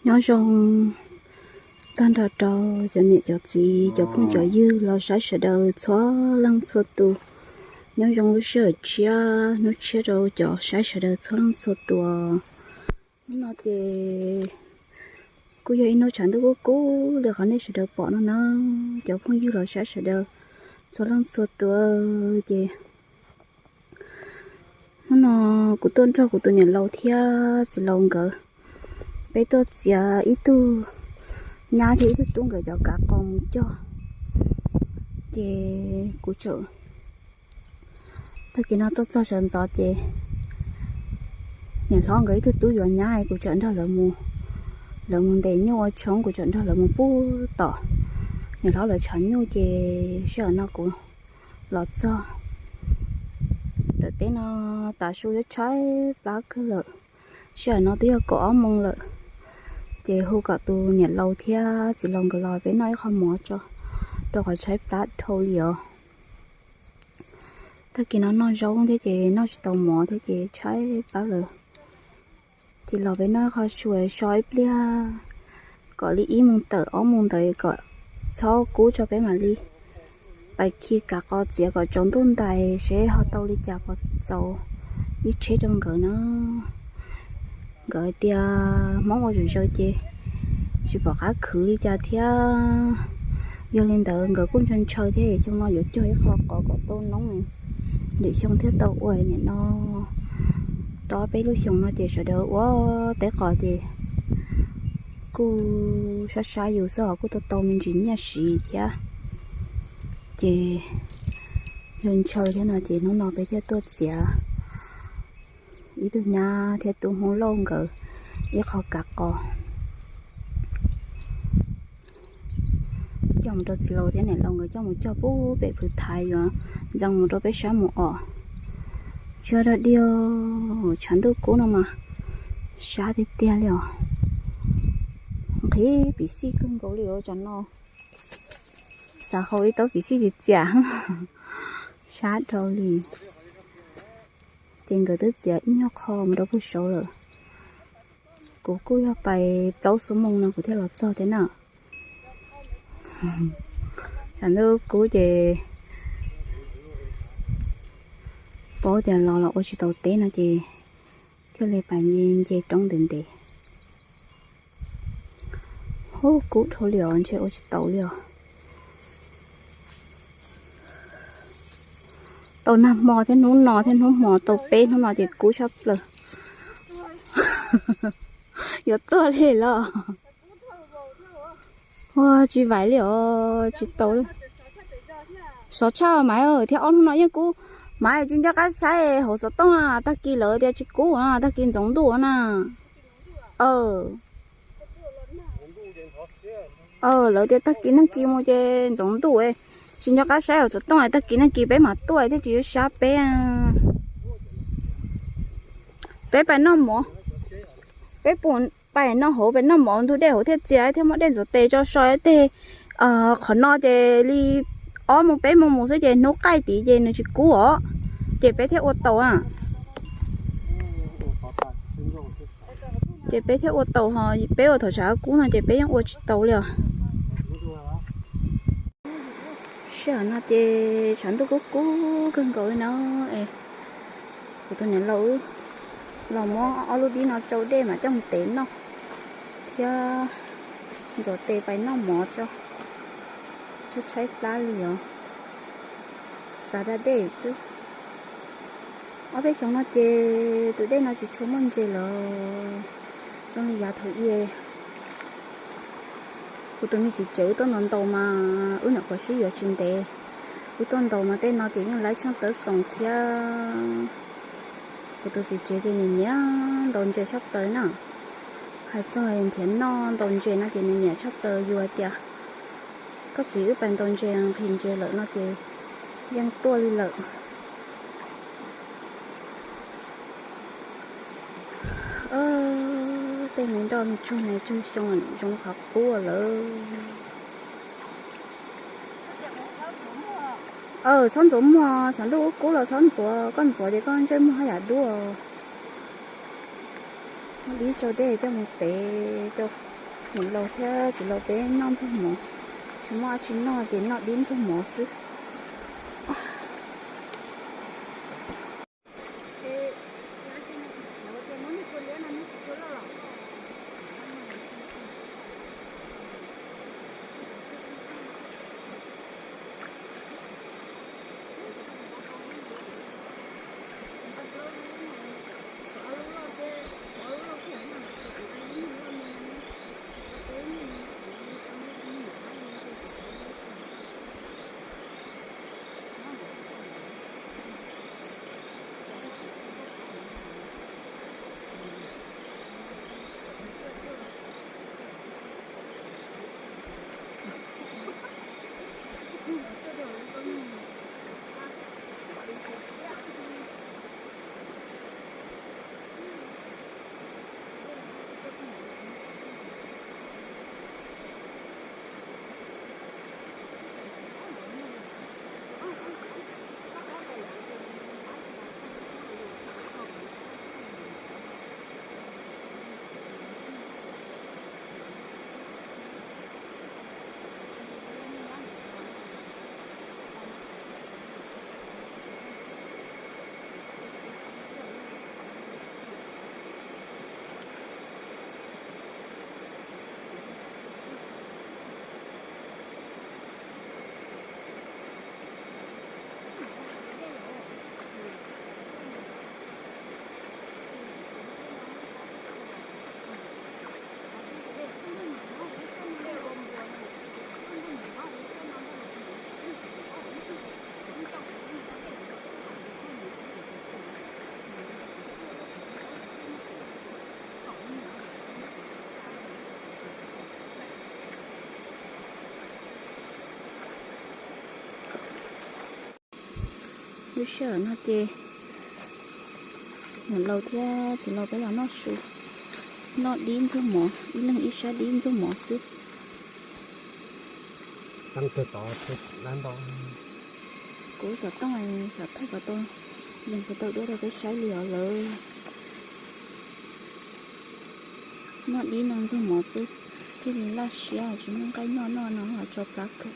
Nyob zoo tag nrho rau cov niam cov txiv, cov phooj cov ywg los saib sawv daws txhua leej txhua tus. Nyob zoo lub sij hawm tshiab hnub tshiab rau cov saib sawv daws txhua leej txhua tus. Hnub no ces kuj yog ib hnub tshav ntuj kub kub li qhov nej sawv daws pom no na, cov phooj ywg los saib sawv daws txhua leej txhua tus. Ces hnub no kuv tuaj nrog kuv tus niam laus thiab txiv laus nkawd, peb tuaj txiav ib tug nyab thiab ib tug tub nkawd cov kav qos mus cog. Ces kuv txawm, tag kis no tuaj txog sawv ntxov ces niam hlob nkawd ib tug tub yuav nyab, kuv txawm nrog lawv mus, lawv mus ntes nyuj ua tshoob, kuv txawm nrog lawv mus pub tom niam hlob lawv tshav nyuj. Ces sij hawm no kuv los txog ntawm teb no, tav su yuav tshaib plab kawg lawm. Sij hawm no twb yog kaum ob moos lawm, ces hu kom tus niam laus thiab txiv laus nkawd los peb noj ib qho mov tso, rau qhov tshaib plab dhau li os. Tag kis no noj zaub thiab ces noj tsis tau mov thiab ces tshaib plab lawm. Ces los peb noj ib qho su so ib pliag, kom li ib moos tawm ob moos ntawd kom txhob kub tso peb mam li pais khi kav qos txiav kom tsaus ntuj ntais seb ho tau li cas pov txaus ib tsheb rau nkawd na. Nkawd tias Hmoob ua zom zaws ces tsis pom qab khwv li cas thiab. Yog li ntawd nkawd kuj ntshaw ntshaw thiab, xyoo no yuav cog ib qho qos kom tau noob, lwm xyoo thiaj tau ua. Nim no tau peb lub xyoos no ces sawv daws ua teb qos ces kuj sab sab yus xwb os, kuj tau tau me ntsis nyiaj siv thiab. Ces yog ntshaw thiab no ces hnub no peb thiaj tuaj txiav ib tug nyab thiab tub Hmoob Lauj nkawd ib qho kav qos coj mus rau txiv laus thiab niam laus nkawd coj mus cog pub pem phwv thaiv yuav ntxeev mus rau peb sab mus os. Tsis dog dig, tshav ntuj kub no mas sab tiag tiag li os. Nqhis pim xij kawg nkaus li os tsam no. Xav haus ib taub pim xij txias txias, sab dhau li. Ces nkawd twb txiav ib nyuag qho mus rau puag saud lawm. Kuv kuj yog pais plaub xuab moos no kuv thiaj los txog thiab na. Tshav ntuj kub ces paub tias los los ua tsis tau teb no ces thiaj li pais nce roob ntev ntev. Hu kub dhau li os, ntshe ua tsis tau li os. Tau nag hmo thiab hnub no thiab hnub hmo tau peb hnub no ces kub tshaj plaws. Yuav tuag li los. Ua tsis vaim li os, tsis tau li. Sov tshaj mas thiab ob hnub no yeej kub. Mas tsis nco qab saib hauv xov tooj, tag kis lawv tias tsis kub na, tag kis ntxoov ntuj na. Lawv tias tag kis neeg kis mus ces ntxoov ntuj, tsis nco qab saib hauv xov tooj, tag kis neeg kis peb mam tuaj thiaj tsis sab peb. Peb pais noj mov, peb puas pais noj hauv, pais noj mov ntug dej hauv thiaj txias thiaj muaj dej ntxuav tes tso so tej. Qhov no ces li ob moos peb moos mus xwb ces hnub qaij tid ces nws tsis kub os, ces peb thiaj ua tau a. Ces peb thiaj ua tau ho, peb ua thaum tshav kub no ces peb yeej ua tsis tau li os. Sij hawm no ces tshav ntuj kub kub kawg nkaus li no es kuv tus niam laus los muab ob lub dib no tsau dej mas coj mus tev noj thiab ntxuav tes pais noj mov tso, tshaib tshaib plab li os, xav da dej xwb. Ob peb xyoos no ces tus dej no tsis tshua muaj ntses lawm, zoo li yav thaum i kuv tus me txiv tsev wb tuaj ntaus ntaus mas wb nyuam qhuav sib yuav tsis ntev. Wb tuaj ntaus mas tej no ces yeej laib tsheej tawv xoos thiab. Kuv tus txiv tsev ces nyiam nyiam ntaus ntses tshaj plaws na. Hais txog nrhiav noj ntaus ntses no ces nws nyiam tshaj plaws, yus hais tias koj txiv wb pais ntaus ntses nqhis ntses lawm no ces yeej tuaj li lawm. Tej me nroj me tsuag me tsuag xyoo zoo qhov qub lawm. Txhob ntxuav muag, tshav ntuj kub kub los txhob ntxuav, koj ntxuav ces koj ntsej muag haj yam duab. Dib tsau dej coj mus tev rau niam laus thiab txiv laus peb noj ntxuag mov. Tsis muaj dab tsi noj ces noj dib ntxuag mov xwb. Lub sij hawm no ces niam laus thiab txiv laus peb los noj su, noj dib ntxuag mov, ib leeg ib sab dib ntxuag mov xwb. Kuv xov tooj xov thawj kom tau, yeej puas tau duab rau peb saib li os lawm. Noj dib no ntxuag mov xwb, thiaj li laj siab tsis muaj nqaij noj noj no los tso plab kawg.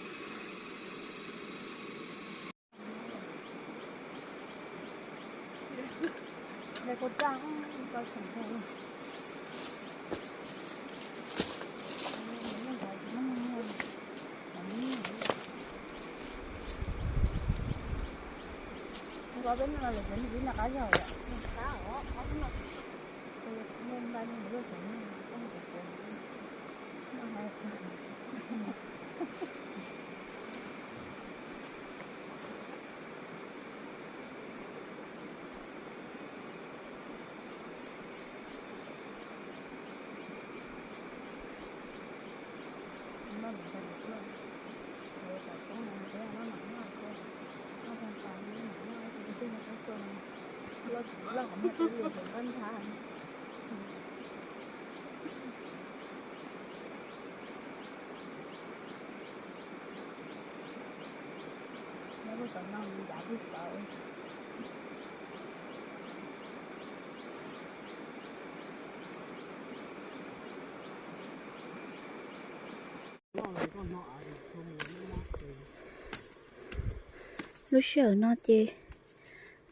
Lub sij hawm no ces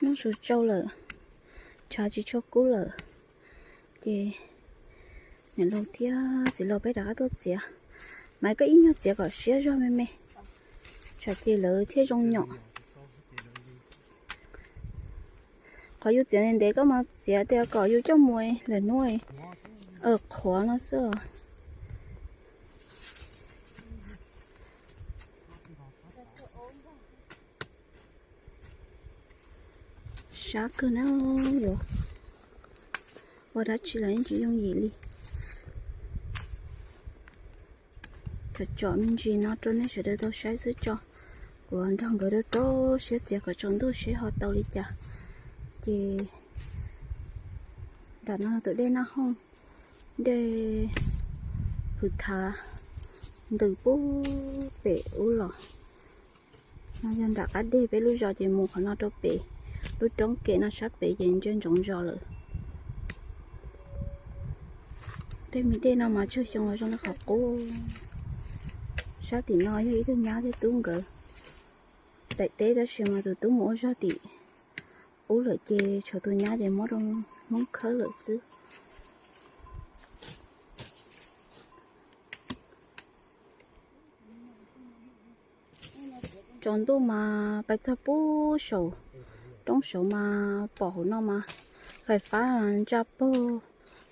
noj su tsau lawm, tshav tsis tshua kub lawm, ces niam laus thiab txiv laus peb rov qab tuaj txiav. Mas koj ib nyuag txiav kom siab zog me me, tsam ces lawv thiaj zoo nyom. Qhov yus txiav ntev ntev koj mas txiav tias kom yus coj mus lawm hnub qhuav no xwb. Sab kawg na, yuav ua dab tsi los yeej tsis yooj yim li. Tsom tsom me ntsis no rau nej sawv daws tau saib xwb tso. Kuv nrog nkawd rau rau siab txiav kom tsaus ntuj seb ho tau li cas. Ces nram no tus dej Naj Hooj, dej Hwm Thav ntws pub pem ub los. No yog nram qab deg peb lub zos ces mus qhov no rau pem lub roob kem no sab pem ces ntsia ntsoov zos lawm. Tej me dej no mas tsawg xyoo los zoo li qhov qub. Sab tim no yog ib tug nyab thiab tub nkawd daim teb, tab sis mas tus tub mus ua zog tim ub lawm ces tshuav tus nyab ces muab rau Hmoob khawb lawm xwb. Tsaus ntuj mas pais txog pub saum roob saud mas pom hauv no mas fais fab ntsa pag,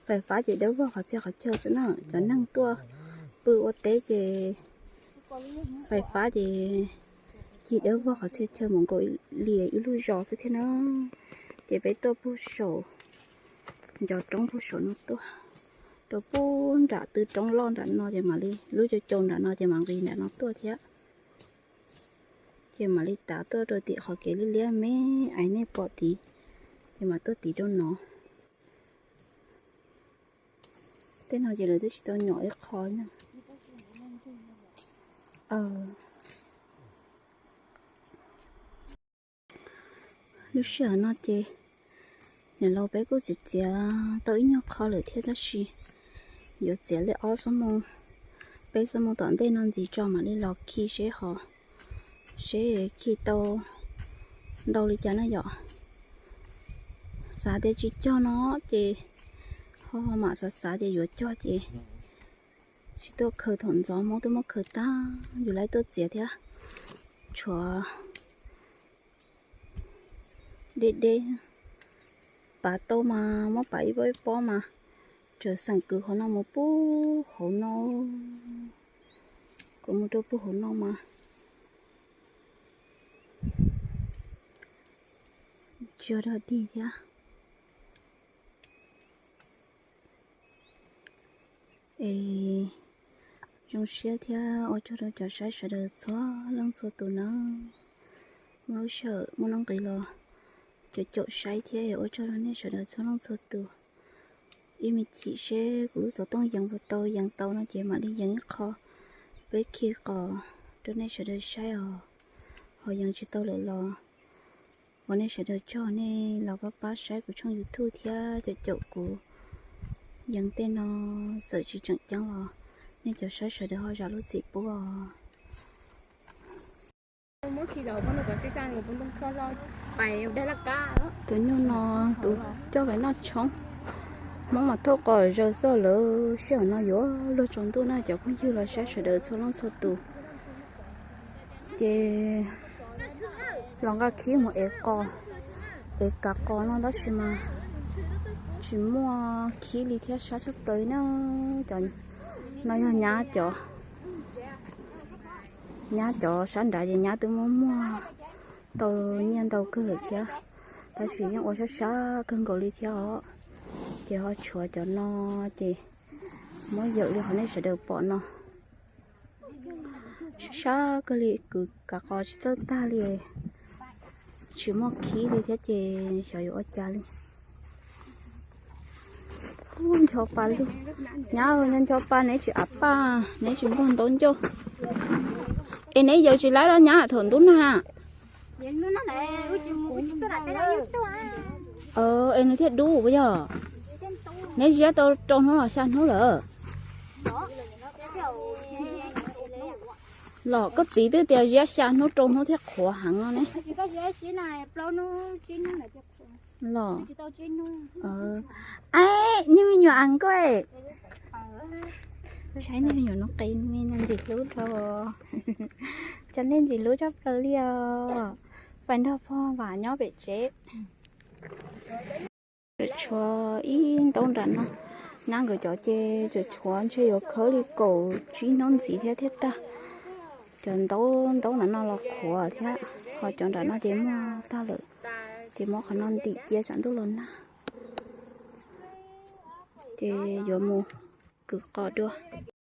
fais fab ces dawb vog qhov txhia qhov chaw xwb na. Cov neeg tuaj pw ua teb ces fais fab ces cig dawb vog qhov txhia chaw mus nkaus li ib lub zos xwb thiab na. Ces peb tuaj pug saum, ncov roob pug saum no tuaj rau pub nram tw roob loj nram no ces mam li lub caum caum nram no ces mam nqis nram no tuaj thiab. Ces mam li tav tuaj rau tim qhov kev liab liab me aiv nej pom tid, ces mam tuaj tid rau no. Tej no ces lawv twb tsis tau nyom ib qho na. Lub sij hawm no ces niam laus peb kuj txiav txiav tau ib nyuag qho lawm thiab tab sis yuav txiav li ob xuab moos, peb xuab moos tom ntej no ntxiv tso mam li los khi seb ho, seb khi tau ntau li cas na yom. Xav tias tsis cog no ces ho mam xav xav ces yuav cog ces tsis tuaj khaws thaum ntxov Hmoob twb muab khaws tag, yus laib tuaj txiav thiab. Tshuav deb deb, pav tau mas muab pav ib pob ib pob mas tseem xeem kwv qhov no mus pub hauv no, kwv mus rau pub hauv no mas tsis yog dog dig thiab. Es zoo siab thiab ua tsaug rau cov saib sawv daws txhua leej txhua tus nawb. Muaj lub sij hawm muaj nuj nqis los caum caum saib thiab ua tsaug rau nej sawv daws txhua leej txhua tus. Ib me chim seb kuv lub xov tooj yees puas tau, yees tau no ces mam li yees ib qho peb khi qos rau nej sawv daws saib os. Ho yees tsis tau lawm los ua nej sawv daws tsaug nej los pab pab saib kuv tshooj YouTube thiab caum caum kuv yees tej no, txawm tsis tseem ceeb los nej cov saib sawv daws ho zam lub txim pub os. Tus nyuj no tus coj pais noj tshoob, Hmoob mas thauj qos zaws xwb lawm. Sij hawm no yuav luag tsaus ntuj na cov phooj ywg los saib sawv daws txhua leej txhua tus. Ces los nqa khib mus ev qos, ev kav qos no tab sis mas tsis muaj khib li thiab, sab tshaj plaws na. Cov no yog nyab cov, nyab cov sab nrad ces nyab twb muab muag tau nyiaj ntau kawg lawm thiab, tab sis yeej ua sab sab kawg nkaus li thiab os. Ces ho tshuav cov no ces muab yawm li qhov nej sawv daws pom no. Sab sab kawg li, kwv kav qos tsis txawj tag li, tsis muaj khib li thiab ces xyov yuav ua cas li. Ub, ncho pa lug. Nyab, ncho ncho pa neb tsis av paj, neb tsis npog ntaub ncauj. Es neb yawm tsis laib los nyab thaum ntub nag na? Es nws thiaj dub puas yog? Neb ziab tau rau hnub los xya hnub lawm? Los koj txiv twb tias ziab xya hnub rau hnub thiaj qhuav heev no ne. Los, niag me nyuam as nkauj, saib niag me nyuam no qis me ntxim hlub dhau. Cov niag ntxim hlub tshaj plaws li os. Pais nrog pog vam nyob pem tsev. Tseem tshuav ib ntaub nram no, nyab nkawd cov ces tseem tshuav ntshe yuav khawb li kaum tsib hnub ntxiv thiab thiaj tag. Cov ntaub ntaub nram no los qhuav thiab, ho cov nram no ces muag tag lawm, ces muab qhov no ntim cia tsam ntuj los nag. Ces yuav mus kwv qos dua.